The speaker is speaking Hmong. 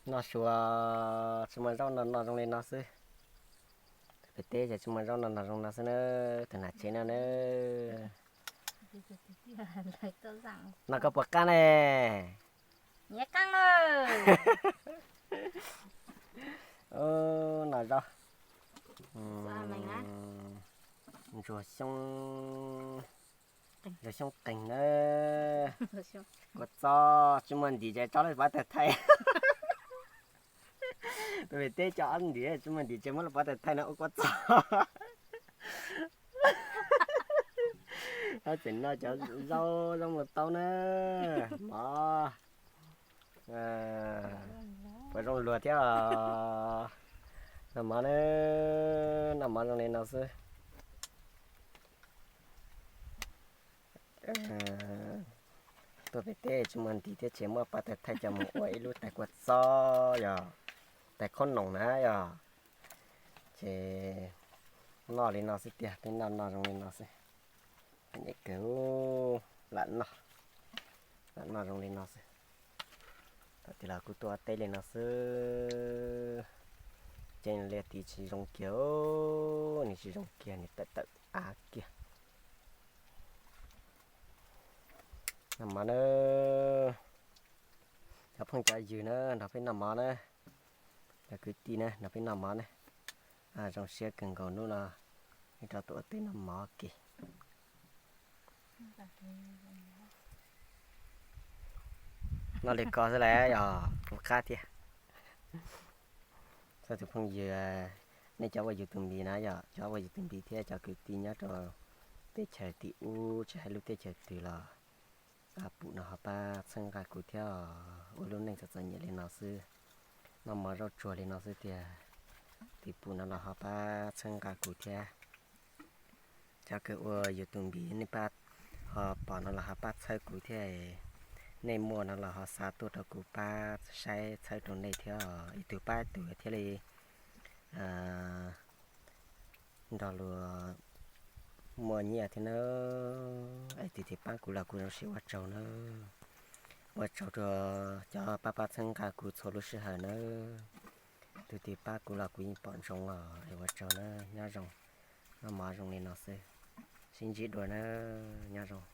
Noj su tsis muaj zaub no, noj zoo li no xwb. Pem teb ces tsis muaj zaub no, noj zoo no xwb na. Tus nam tsev no na, noj koj puas qab ne? Noj zaub, ntsuag xyoob, ntsuag xyoob qeeg na. Kua txob tsis muaj ntim ces tso lub pov tawg thaij. Pem teb cov ob ntim tsis muaj ntim ces muab lub pov tawg thaij no ua kua txob. Ob txawm no cov zaub, zaub mluas taub na, mov puas zoo luag thiab. Noj mov na, noj mov zoo li no xwb. Tuaj pem teb tsis muaj ntim thiab ces muab pov tawg thaij coj mus ua ib lub tais kua txob yog tais khaub noom na yog. Ces noj li no xwb tiag, peb noj noj zoo li no xwb. Nyem kawg, lam noj, lam noj zoo li no xwb. Thaum twg los kuj tuaj teb li no xwb. Ceeb li tid tsis zoo kiag, nws tsis zoo kiag, nws tawm tawm av kiag. Noj mov na, cov phooj cov ywg na, nrog peb noj mov na. Cov kwv tij na, nrog peb noj mov na. Zoo siab kawg nkaus hnub no nej rov tuaj ua teb noj mov ke. Noj li ko xwb las yog kuv qab thiab. Txog tus phooj ywg, nej cov ua YouTube npis na yog cov ua YouTube npis thiab cov kwv tij nyob rau teb chaws tim ub tsis hais lub teb chaws twg los pab pum no ho pab txhawb nqa kuv thiab. Ua lub neej txom txom nyem li no xwb, noj mov zaub tsuag li no xwb tiag, tim pum no los ho pab txhawb nqa kuv thiab. Cov kws ua YouTube npis nej pab ho pom no los ho pab txhawb kuv thiab. Nej muaj no los ho xa tuaj rau kuv pab saib txhawb rau nej thiab, ib tug pab ib tug thiaj li nrog luag muaj nyiaj thiab na. Es tus twg pab kuv los kuv zoo siab ua tsaug na. Ua tsaug rau cov pab pab txhawb nqa kuv txhua lub sij hawm na. Tus twg pab kuv los kuv yeej pom ntsoov os. Es ua tsaug na, nyob zoo. Noj mov zoo li no xwb, sib ntsib dua na, nyob zoo.